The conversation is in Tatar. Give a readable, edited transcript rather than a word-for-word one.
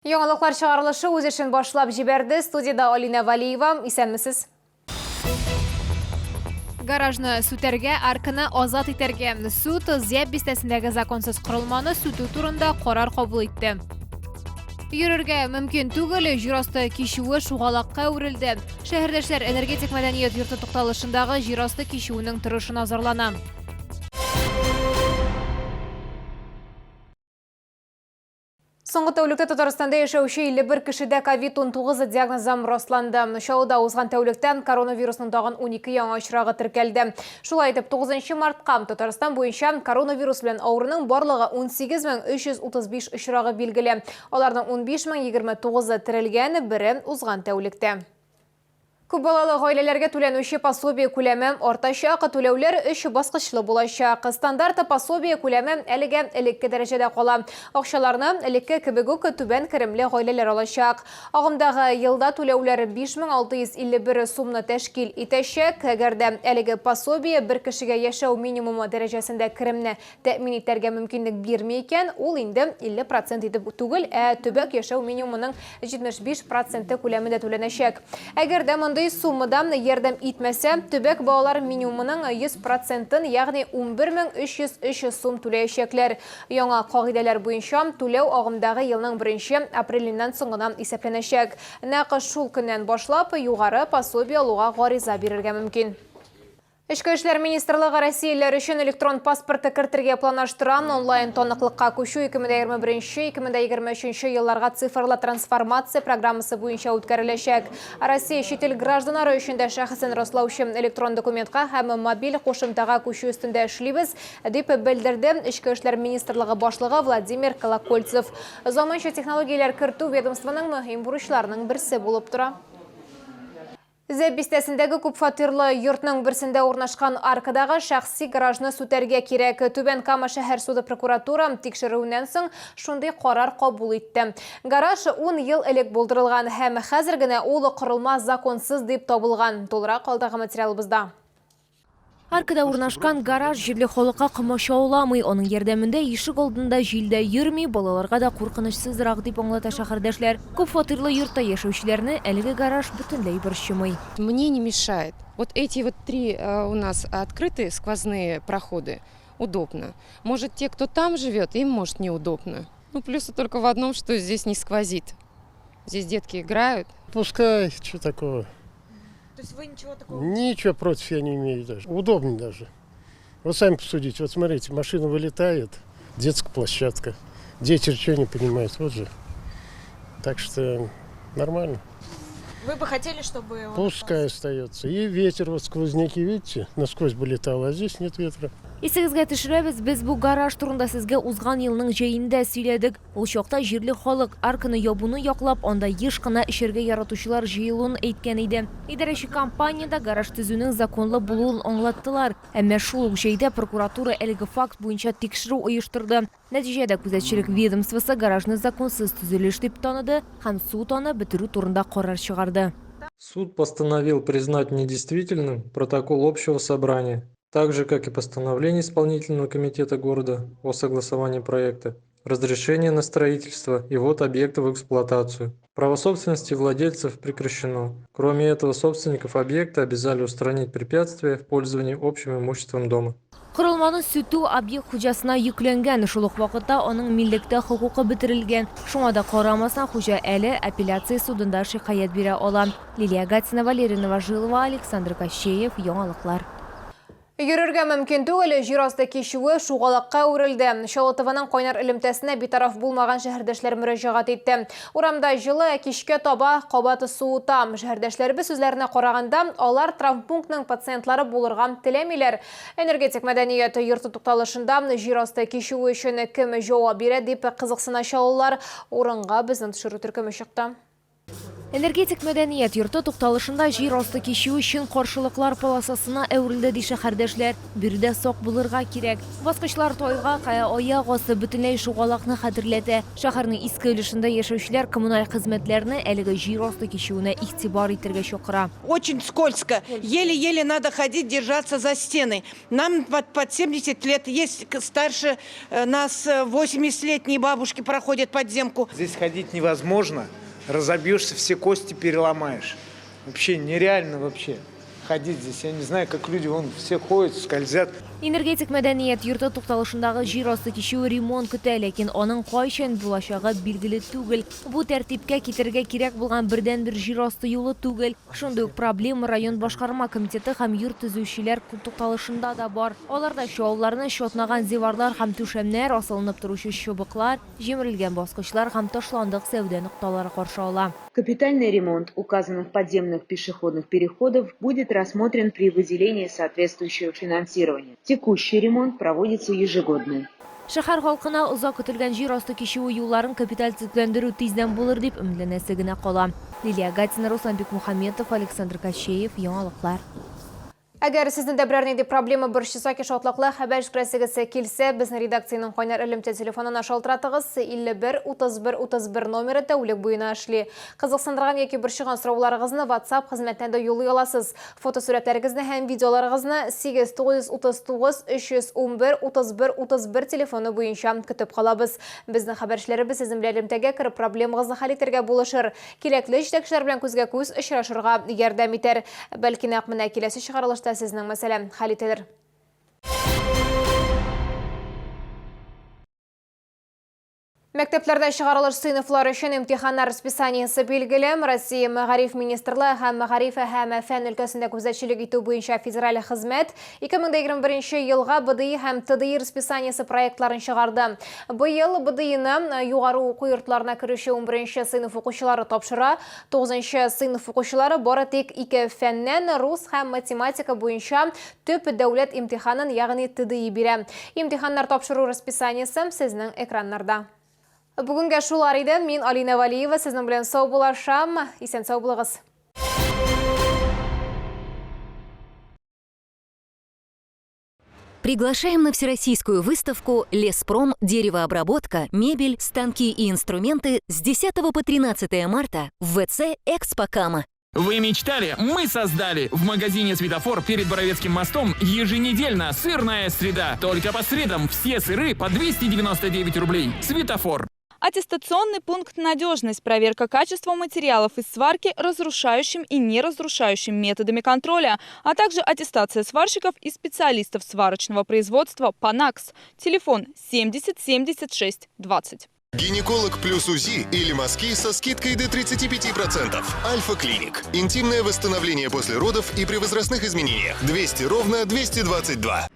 Яңалыклар чыгарылышы үз эшен башлап җибәрде. Студиядә Алинә Валиева. Исәнмесез. Гаражны сүтәргә, арканы азат итәргә. Суд Зяб бистәсендәге законсыз корылманы сүтү турында карар кабул итте. Йөрергә мөмкин түгел, җир асты кичүе шугалакка әверелде. Шәһәрдәшләр энергетик мәдәният йорты тукталышындагы җир асты кичүенең торышына зарлана. Соңгы тәүлектә Татарстанда яшәүче 51 кешедә ковид-19 диагнозы расланды. Чаллыда узган тәүлектә коронавирусның тагын 12 яңа очрагы теркәлде. Шулай итеп, 9 мартка Татарстан буенча коронавирус белән авыруның барлыгы 18335 очрагы билгеле. Аларның 15029-ы терелгән, бере узган тәүлектә. Күп балалы гаиләләргә түләнүче пособие күләме артачак, түләүләр өч баскычлы булачак. Стандарт пособие күләме әлегә элекке дәрәҗәдә кала. Акчаларны элекке кебек үк түбән керемле гаиләләр алачак. Агымдагы елда түләүләр 5651 сумны тәшкил итәчәк. Әгәр дә әлеге пособие бер кешегә яшәү минимумы дәрәҗәсендә керемне тәэмин итәргә мөмкинлек бирми икән, ул инде 50 процент итеп түгел, ә төбәк яшәү минимумының 75 проценты күләмендә түләнәчәк. Әгәр дә мондый суммада ярдәм итмәсә, төбәк балалар минимумының 100 процентын, ягъни 11303 сум түләячәкләр. Яңа кагыйдәләр буенча, түләү агымдагы елның беренче апреленнән соң гына исәпләнәчәк. Нәкъ шул көннән башлап, югары пособие алуга гариза бирергә мөмкин. Эчке эшләр министрлыгы россиялеләр өчен электрон паспорты кертергә планлаштыра. Онлайн таныклыкка күчү 2021-2023 елларга цифрлы трансформация программасы буенча үткәреләчәк. Россия чит ил гражданнары өчен дә шәхесен раслаучы электрон документка һәм мобиль кушымтага күчү өстендә эшлибез, дип белдерде Эчке эшләр министрлыгы башлыгы Владимир Колокольцев. Заманча технологияләр кертү ведомствоның мөһим бурычларының берсе булып тора. Зәб бистәсендәге күпфатирлы йортның берсендә урнашкан аркадагы шәхси гаражны сүтәргә кирәк. Түбән Кама шәһәр суды прокуратура тикшерүеннән соң шундый карар кабул итте. Гараж ун ел элек булдырылган һәм хәзер генә ул корылма законсыз дип табылган. Тулырак алдагы материалыбызда. Аркада урнашкан гараж җирле халыкка комачауламый, аның ярдәмендә ишек алдында җил дә йөрми, балаларга да куркынычсызрак, дип аңлата шәһәрдәшләр. Күп фатирлы йортта яшәүчеләрне әлеге гараж бөтенләй борчымый. Мне не мешает. Вот эти вот три у нас открытые сквозные проходы удобно. Может, те, кто там живет, им, может, неудобно. Ну, плюсы только в одном, что здесь не сквозит. Здесь детки играют. Пускай, что такого. То есть вы ничего такого... Ничего против я не имею даже. Удобно даже. Вот сами посудите. Вот смотрите, машина вылетает, детская площадка. Дети же что не понимают, вот же. Так что нормально. Вы бы хотели, чтобы он Пускай остается. И ветер, вот сквозняки, видите, насквозь бы летал, а здесь нет ветра. Исегезгә төшерәбез, без бу гараж турында сезгә узган елның җәендә сөйләдек. Ул чакта җирле халык, арканы ябуны яклап, анда еш кына эчәргә яратучылар җыелуын әйткән иде. Идарәче компаниядә гараж төзүнең законлы булуын аңлаттылар. Әмма шул ук җәйдә прокуратура әлеге факт буенча тикшерү оештырды. Нәтиҗәдә күзәтчелек ведомствосы гаражны законсыз төзелеш дип таныды һәм суд аны бетерү турында карар чыгарды. Суд постановил признать недействительным протокол общего собрания, так же как и постановление исполнительного комитета города о согласовании проекта, разрешение на строительство и ввод объекта в эксплуатацию. Право собственности владельцев прекращено. Кроме этого, собственников объекта обязали устранить препятствия в пользовании общим имуществом дома. Корылманы сүтү объект хуҗасына йөкләнгән, шул ук вакытта аның милектә хокукы бетерелгән. Шуңа да карамастан, хуҗа әле апелляция судында шикаять бирә ала. Лилия Гатина, Валерия Новожилова, Александр Кощеев, Яңалыклар. Йөрергә мөмкин түгел, җир асты кичүе шугалакка әверелде. Чаллы ТВның кайнар элемтәсенә битараф булмаган шәһәрдәшләр мөрәҗәгать итте. Урамда җылы, ә кичкә таба кабат суыта. Шәһәрдәшләребез сүзләренә караганда, алар травмпунктның пациентлары булырга теләмиләр. Энергетик мәдәният йорты тукталышында җир асты кичүе өчен кем җавап бирә дип кызыксына чаллылар. Урынга безнең төшерү төркеме чыкты. Энергетик мәдәният йорты тукталышында җир асты кичү өчен каршылыклар полосасына әверелде, ди шәһәрдәшләр. Биредә сак булырга кирәк. Баскычлар тайгак, ә аяк асты бөтенләй шугалакны хәтерләтә. Шәһәрнең иске өлешендә яшәүчеләр коммуналь хезмәтләрне әлеге җир асты кичүенә игътибар итәргә чакыра. Очень скользко, еле-еле надо ходить, держаться за стены. Нам под 70 лет, есть старше нас 80-летние бабушки проходят подземку. Здесь ходить невозможно, разобьешься, все кости переломаешь. Вообще нереально вообще ходить здесь. Я не знаю, как люди вон все ходят, скользят. Энергетик мәдәният йорты тукталышындагы җир асты кичүе ремонт көтә, ләкин аның кайчан булачагы билгеле түгел. Бу тәртипкә китерергә кирәк булган бердәнбер җир асты юлы түгел. Шундый ук проблема район башкарма комитеты һәм йорт төзүчеләр тукталышында да бар. Аларда чалларны чатнаган диварлар һәм түшәмнәр, асылынып торучы чыбыклар, җимерелгән баскычлар һәм ташландык сәүдә нокталары каршы ала. Капитальный ремонт указанных подземных пешеходных переходов будет рассмотрен при выделении соответствующего финансирования. Текущий ремонт проводится ежегодно. Шәһәр халкына озак көтелгән җир асты кичүе юлларын капиталь төзекләндерү тиздән булыр дип өметләнәсе генә кала. Лилия Гатина, Руслан Бикмухаметов, Александр Кощеев, Яңалыклар. Әгәр сезне дә берәр нинди проблема борчыса, яки шатлыклы хәбәр җиткерәсегез килсә, безнең редакциянең кайнар элемтә телефонына шалтыратыгыз. 51 31 31 номеры тәүлек буена эшли. Кызыксындырган яки борчыган сорауларыгызны WhatsApp хезмәтенә дә юллый аласыз. Фотосурәтләрегезне һәм видеоларыгызны 8 939 311 31 31 телефоны буенча көтеп калабыз. Безнең хәбәрчеләребез сезнең белән элемтәгә кереп, проблемагызны хәл итәргә булышыр. Кирәкле җитәкчеләр белән күзгә-күз очрашырга ярдәм итәр. Бәлки нәкъ менә киләсе чыгарылышта сезнең мәсьәлә хәл ителер. Мәктәпләрдә чыгарылыш сыйныфлар өчен имтиханнар расписаниесе билгеле. Россия Мәгариф министрлыгы һәм Мәгариф һәм фән өлкәсендә күзәтчелек итү буенча федераль хезмәт 2021 елга БДИ һәм ТДИ расписаниесе проектларын чыгарды. Быел БДИны югары уку йортларына керүче 11 сыйныф укучылары тапшыра. 9 сыйныф укучылары бары тик ике фәннән, рус һәм математика буенча төп дәүләт имтиханын, ягъни ТДИ бирә. Имтиханнар тапшыру расписаниесе сезнең экраннарда. Бүгенгә шулар иде. Мин Алина Валиева сезнең белән саубуллашам. Исән-сау булыгыз. Приглашаем на всероссийскую выставку «Леспром. Деревообработка, мебель, станки и инструменты» с 10 по 13 марта в ВЦ «Экспо Кама». Вы мечтали? Мы создали! В магазине «Светофор» перед Боровецким мостом еженедельно сырная среда. Только по средам все сыры по 299 рублей. «Светофор». Аттестационный пункт «Надежность». Проверка качества материалов из сварки разрушающим и неразрушающим методами контроля, а также аттестация сварщиков и специалистов сварочного производства «Панакс». Телефон 70 76 20. Гинеколог плюс УЗИ или мазки со скидкой до 35%. Альфа-клиник. Интимное восстановление после родов и при возрастных изменениях. 200 ровно 222.